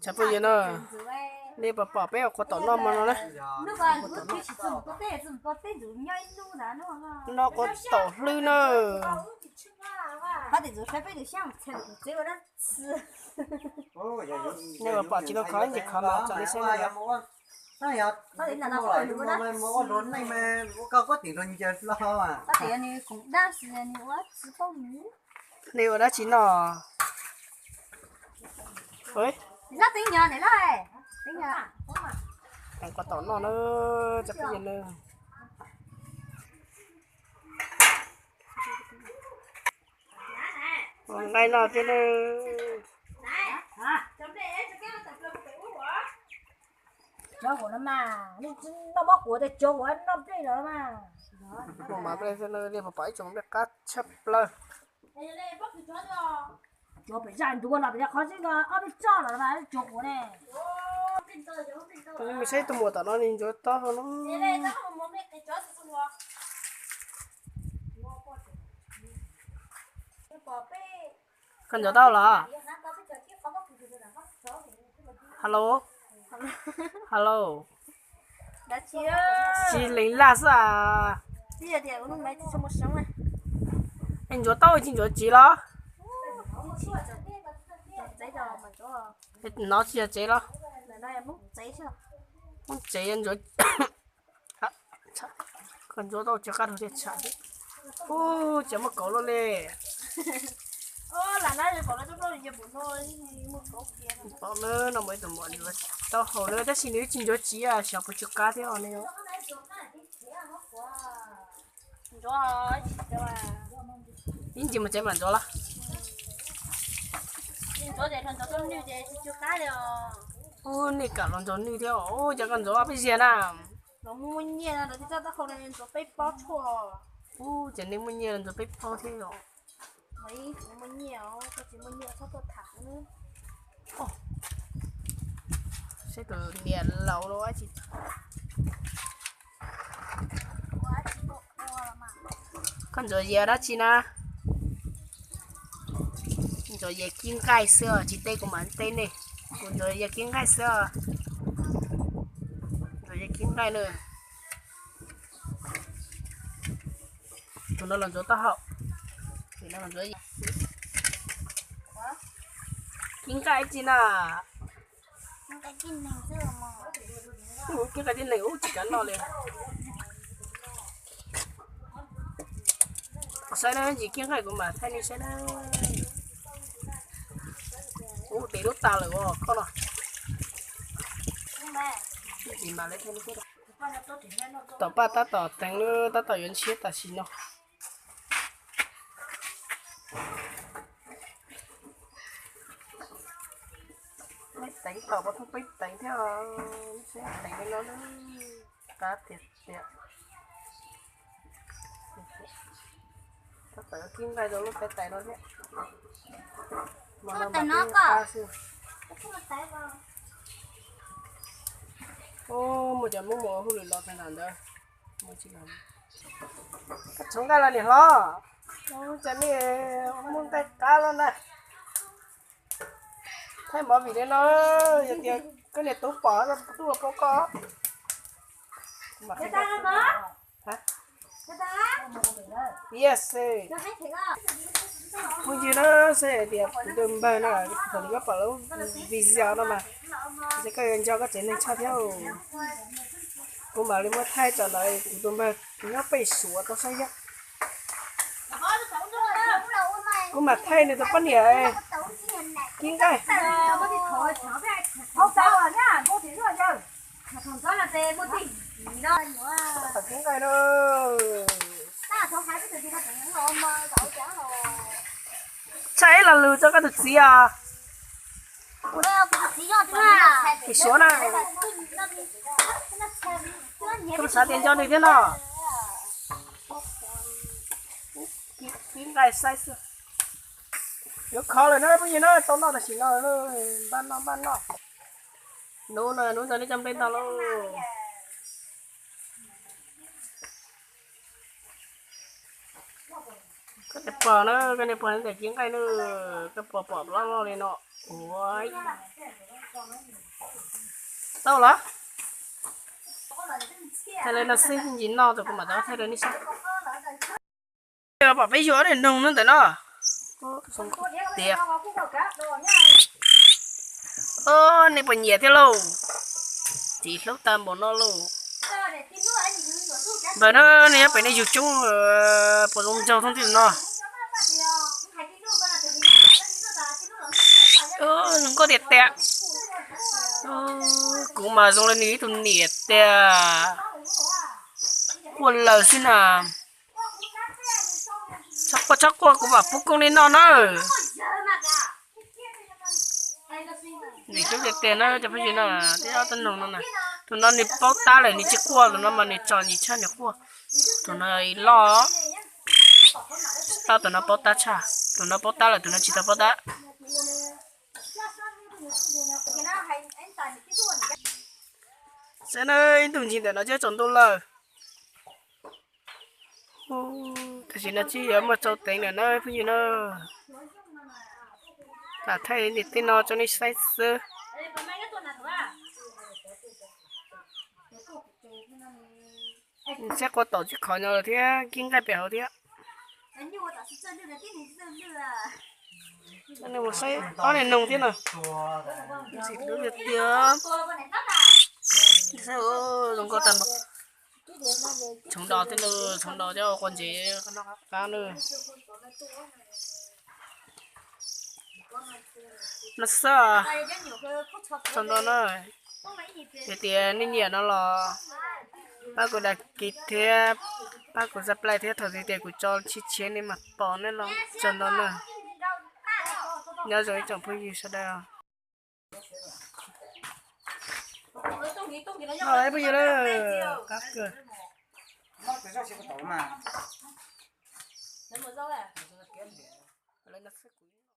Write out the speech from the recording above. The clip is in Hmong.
Tsoom phooj ywg na, nej puas pom peb ua qhuav tom noj hmo no na? Noj qhuav tom hlwb na. Nej puas pom tsis tau khov ib ntsis khov mas tsom nej saib na. Nej ua dab tsi no? Qhuav tom noj na, cov phooj ywg na. Ua nqaij noj thiab na. Cov kuv no mas, nej tsis noj mob kuv tias cov kuv noj nplej los mas. Muaj mas nplej xwb na, nej puas pom ib tsoom nplej qab tshaj plaws. Cov pem zaj ntuav los pem qhov xwb no ob peb tsob los mas cov kuv ne. Mus saib tus muam tom no nws ntsuav taub hau no. Koj ntsuav tau los? Hello. Hello. Tsis lees laj xwb as. Es ntsuav tau tsis ntsuav tsev los? No tsis yog tsev los? Hmoob tsev ntsuav. Koj ntsuav tau tsis qab rau tiag tsham. Ub, cas muaj kauv luaj li. Pom na, no muaj ib tug muam ntsuav taub hau na, tab sis nws tsis ntsuav tsev, xyov puas tsw qab thiab os ne. Ib ntsis mus tsev mam ntsuav los. Ub, nej kam los ntsuav nwj thiab os. Ub, cas koj ntsuav peb ziag na. Ub, cas nej muaj nyiaj los ntsuav peb plaub thiab os. Saib tus niam laus los tsis. Koj ntsuav yias dab tsi na? Ntsuav yias kib nqaij xwb os, tsis teb kuv mam teb nej. Kuv ntsuav yias kib nqaij xwb os. Ntsuav yias kib nqaij na. Tus no los ntsuav taub hau. Kib nqaij tsi na. Kib nqaij tib neeg ub tsis kav noj li. Saib na, ntsis kib nqaij kuv mam thaij nej saib na. Ub, dev lub tas lawm os koj no. Tom paj tab tom teev lub, tab tom yuav ntshiab tam sim no. Peb teev tom, peb peb teev thiab, teev li no qab tiag tiag. Tab tom yuav kib nqaij rau lub tais tais no thiab. Mus no mas qab xwb. Ub, muaj cov Hmoob mus ua hauj lwm los tag nrho ntawd. Koj tshuav nqaij los niam hlob? Ub, cas nej muaj nqaij qab loj na. Thaij movie li no, yog tias koj niam tub pom tub ua pab koj. Yes. Phooj ywg na, saib hais tias kuv tus npawg no, thaum nws koj pom lub video no mas, ces koj yuav nco koj tsev neeg tshaj thiab. Kuv mam li muab thaij tso ntawd, kuv tus npawg nyob pem Suav tau saib thiab. Kuv mam thaij nws tus poj niam kib nqaij. Kib nqaij na. Tshaj ib lo lus rau koj tus txiv os. Tim Suav na. Koj xav tias nco nws thiab no. Kib nqaij saib xwb. Yuav khov lawm na phooj ywg na, tau noj tam sim no, npaj noj npaj noj. Hnub no hnub ntawd nej coj nplej ntog lauj. Koj niam pog na, koj niam pog ntawm kib nqaij na, koj pog pom loj loj li no. Ua, tau los? Thaij li no xwb, ntsis noj tus kuv mam tau thaij rau nej saib. Pom peb yuav ob niag noog no ntawm no. Tias, nej puas nyiam thiab lauj? Txiv hlub tag npaum no lauj. Npawg na, nej nyob pem nej yug coob puas zoo nraug thooj tij no. Zoo nkauj tiag tiag. Kuv mas zoo li nws ib tug niam tiag. Quaj lawm xwb na. Txhob quaj, txhob quaj, kuv mam pub koob li noj na. Nim tub tiag tiag na cov phooj ywg no, twb ob tug noog no na. Tus no nws paub tab lawm nws tsis quaj, tus no mas nws txom nyem tshaj nws quaj. Tus no loj, tab tus no paub tab tshaj, tus no paub tab lawm tus no tsis tau paub tab. Saib na, ib ntus ntsis ntawm no thiab tsaus ntuj lawm. Tam sim no twb yuav muaj tsau teev lawm na phooj ywg na. Lam thaij niam tej no rau nej saib xwb. Saib qua tom tsis khov no thiab kib nqaij pem hauv thiab. Mus saib ob niag noog thiab no. Ntxim hlub tiag tiag. Saib zoo nkauj tag npaum. Txhoov dos thiab na, txhoov dos coj ua quav ntsev noj qab qab na. No xwb, txog ntua na. Yog tias nej nyiam no los pab kuv đăng ký thiab pab kuv subscribe thiab, thaum twg tias kuv tso tshiab tshiab nej mam pom nej los txog ntua na. Nyob zoo ib tsoom phooj ywg sawv daws. No phooj ywg na, qab kawg.